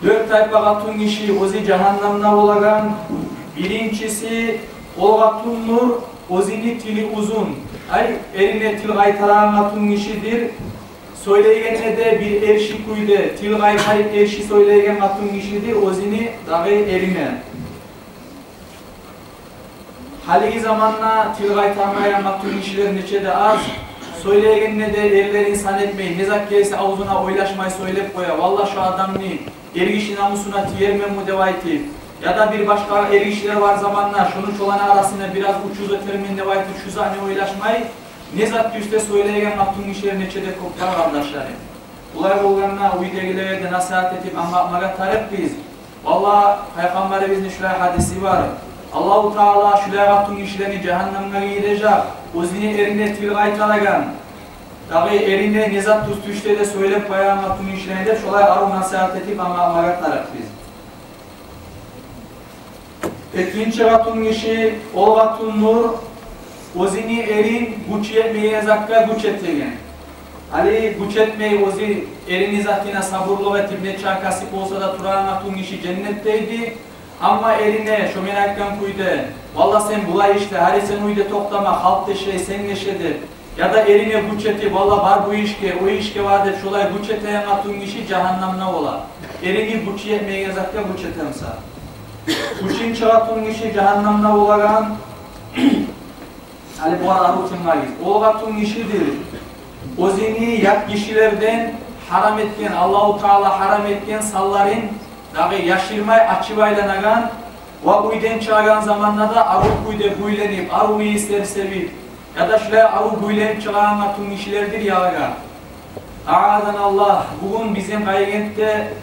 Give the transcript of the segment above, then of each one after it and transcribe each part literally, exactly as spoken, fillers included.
Дёрт тайпа къатынгиши оьзю жагьаннамда болагъан. Биринчиси, ол къатындыр, оьзюню тили узун. Ай, эрине тил къайтарагъан къатынгишидир. Сёйлейгенде де бир эрши кюйде, тил къайтарып эрши сёйлейген къатынгишидир оьзюню дагъы эрине. Гьалиги заманда тил къайтармайгъан къатынгишилер нече де аз. Сёйлейгенде де эрлерин сан этмей, не зат гелсе авзуна, ойлашмай сёйлеп къоя. Валлагь, шу адамны эргиши намусуна тиерменми деп айтып, яда бир башгъа эргишилер бар заманда шону, шоланы арасында бираз учуз этермен деп айтып, шу затны ойлашмай, не зат тюз де сёйлейген къатынгишилер нече де кёп бар, къардашларым. Булай болгъанда уьйдегилеге де насигьат этип англатмагъа тарыкъ биз. Валлагь, Пайхаммарыбызны шулай гьадиси бар: Аллагьу Таала шулай къатынгишилени жагьаннамгъа гийирежек, оьзюню эрине тил къайтарагъан, дагъы эрине не зат тюз тюшсе де сёйлеп къоягъан къатынгишилени деп, шолай арив насигьат этип англатмагъа тарыкъ биз. Экинчи къатынгиши, ол къатындыр, оьзюню эрин гюч етмеген затгъа гюч этеген. Гьали гюч этмей, оьзю эрини затына сабурлукъ этип, нече касип болса да турагъан къатынгиши женнетдейди. Амма эрине, шо мен айтгъан кюйде: «Валлагь, сен булай ишле, гьали сен уьйде токътама, халкъ да ишлей, сен де ишле», — деп, яда эрине гюч этип: «Валлагь, бар бу ишге, о ишге бар», — деп, шолай гюч этеген къатынгиши жагьаннамда бола. Эрини гюч етмеген затгъа гюч этемсе. Уьчюнчю къатынгиши жагьаннамда болагъан, гьали булар арив тынглагъыз, ол къатынгишидир, оьзюню ят гишилерден гьарам этген, Аллагьу Таала гьарам этген санларын дагъы яшырмай, ачып айланагъан, ва уьйден чыгъагъан заманда да арив кюйде гюйленип, арив ийислер себип, яда шулай арив гюйленип чыгъагъан къатынгишилердир ялагъа. Агъазаналлагь, бугюн бизин Къаягентде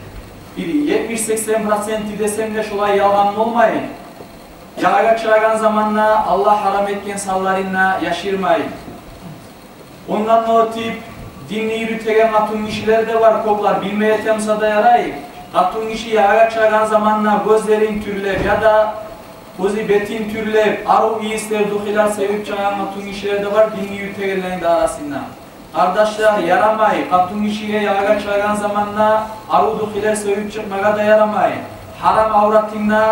бир етмиш-сексен проценти десем де шолай ялгъан болмай, ялагъа чыгъагъан заманда Аллагь гьарам этген санларын да яшырмай. Ондан да оьтюп, динни юрютеген къатынгишилер де бар, кёплер билмей этемсе де ярай. Къатынгиши ялагъа чыгъагъан заманда гёзлерин тюрлеп яда оьзю бетин тюрлеп, арив ийислер, духилер себип чыгъагъан къатынгишилер де бар динни юрютегенлени де арасында. Къардашлар, ярамай, къатынгишиге ялагъа чыгъагъан заманда арив духилер себип чыкъмагъа да ярамай. Гьарам авратынгны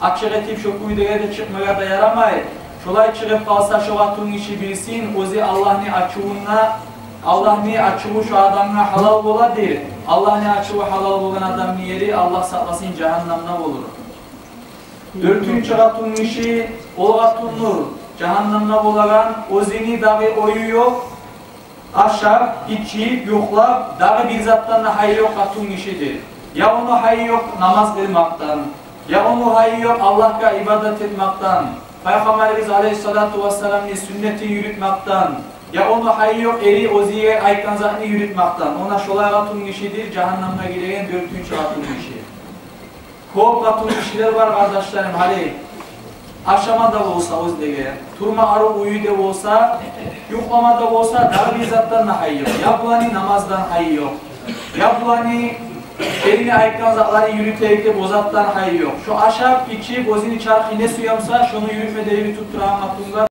ачыкъ этип, шо кюйдеге де чыкъмагъа да ярамай. Шолай чыгъып къалса, шо къатынгиши билсин, оьзю Аллагьны ачувуна, Аллагьны ачуву шо адамгъа гьалал боладыр. Аллагьны ачуву гьалал болгъан адамны ери, Аллагь сакъласын, жагьаннамда болур. Дёртюнчю къатынгиши, ол къатындыр жагьаннамда болагъан, оьзюню дагъы ою ёкъ, ашап, ичип, юхлап, дагъы бир затдан да гьайы ёкъ къатынгишидир. Я ону гьайы ёкъ намаз къылмакъдан, я ону гьайы ёкъ Аллагьгъа ибадат этмакъдан, Пайхаммарыбыз алайгьиссалату вассаламны сюннетин юрютмакъдан, я ону гьайы ёкъ эри оьзюне айтгъан затны юрютмакъдан. Она шолай къатынгишидир жагьаннамгъа гиреген дёртюнчю къатынгиши. Кёп къатынгишилер бар, къардашларым, гьали ашама да болса оьзлеге, турма арив уьюде болса, юхлама да болса, дагъы бир затдан да гьайы ёкъ. Я буланы намаздан гьайы ёкъ, я буланы эрини айтгъан затларын юрютейик деп, о затдан гьайы ёкъ. Шо ашап, ичип, оьзюню чархы не сюемсе, шону юрютме де юрютюп турагъан къатынгъа